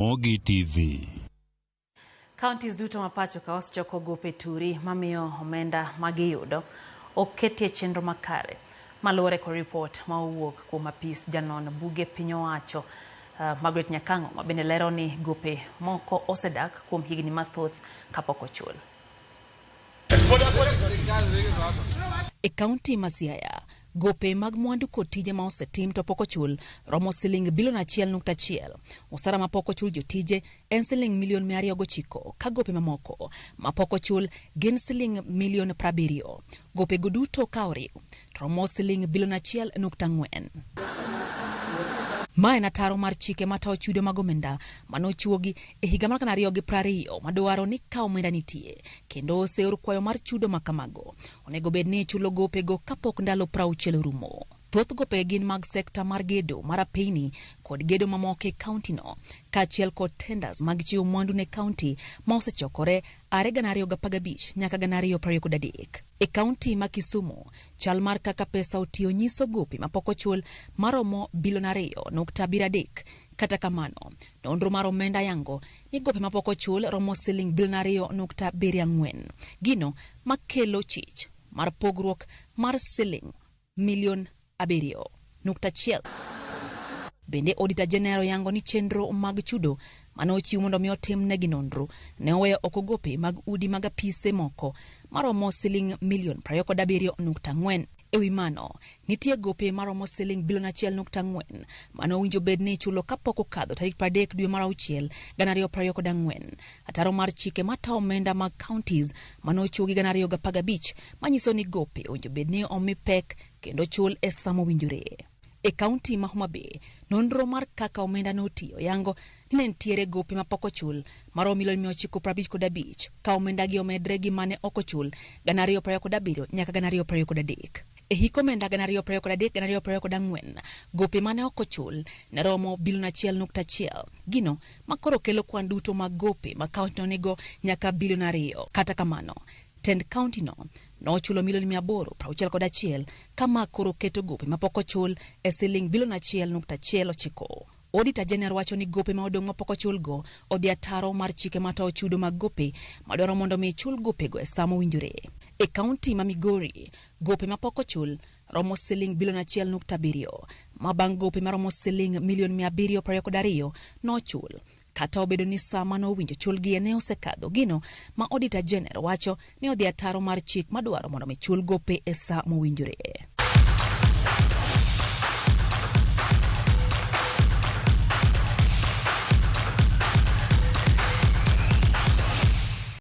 Ramogi TV. Counties duto ma pacho ka osechoko gope turi mamiyo omenda magiyudo ok ketie chenro makare. Maluwore kod ripot ma owuok kuom apis janon buge piny owacho Margaret Nyakang'o ma bende lero ni gope moko osedak kuom higni mathoth kapok ochul. E kaunti ma Siaya, gope mag mwandu kod tije ma osetim to pok ochul romo siling bilion 1.1. Osara ma pok ochul jotije en siling milion 209 ka gope mamoko ma pok ochul gin siling milion 70. Gope go duto ka oriw to romo siling bilion 1.4. Ma en ataro mar chike matayo chudo mag omenda manochuogi e higa mar 2020 madwaro ni ka omenda nitie kendo oseor kwayo mar chudo ma kamago, onego bed ni ichulo gopego kapok ndalo 60 orumo. Thoth gope gin mag sekta mar gedo mar apeyni kod gedo mamoko e kauntino, kaachiel kod tenders mag chiwo mwandu ne kaunti ma osechokore are 2015 nyaka 2023. E kaunti ma Kisumu, chal mar kaka pesa otiyo nyiso gope mapok ochul maromo bilion 2.73. Kata kamano, nonro mar omenda yango ni gope mapok ochul romo siling bilion 2.74. Gino makelo chich mar pogruok mar siling milion 7.1. Bende Auditor General yango ni chenro mag chudo mane ochiw mondo mi otim negi nonro ne oweyo oko gope mag udi mag apise moko maromo siling milion 27.4. E wi mano, nitie gope maromo siling bilion 1.4 mane owinjo bed ni ichulo kapok okadho tarik 30 dwe mar auchiel 2024. Ataro mar chike matayo omenda mag counties mane ochuogi 2015 manyiso ni gope owinjo bed ni omi pek kendo chul e sa mowinjore. E kaunti ma Homa Bay, nonro mar kaka omenda notiyo yango ni ne nitiere gope mapok ochul maromo milion 955 ka omenda gi omedre gi mane ok ochul 2027 nyaka 2023. E hik omenda 2023 2024, gope mane ok ochul ne romo bilion 1.1, gino makoro kelo kwan duto mag gope ma kauntino nigo nyaka bilion 2. Kata kamano, tend kauntino nochulo milion 861 ka ma koro keto gope mapok ochul e siling bilion 1.19. Auditor General wacho ni gope ma odong' mapok ochulgo odhi ataro mar chike matayo chudo mag gope madwaro mondo mi chul gopego e sa mowinjore. E kaunti ma Migori, gope mapok ochul romo siling bilion 1.7 ma bang' gope maromo siling milion 722 nochul. Kata obedo ni sa mane owinjo chulgie ne osekadho, gino ma Auditor General wacho ni odhi ataro mar chik madwaro mondo mi chul gope e sa mowinjore.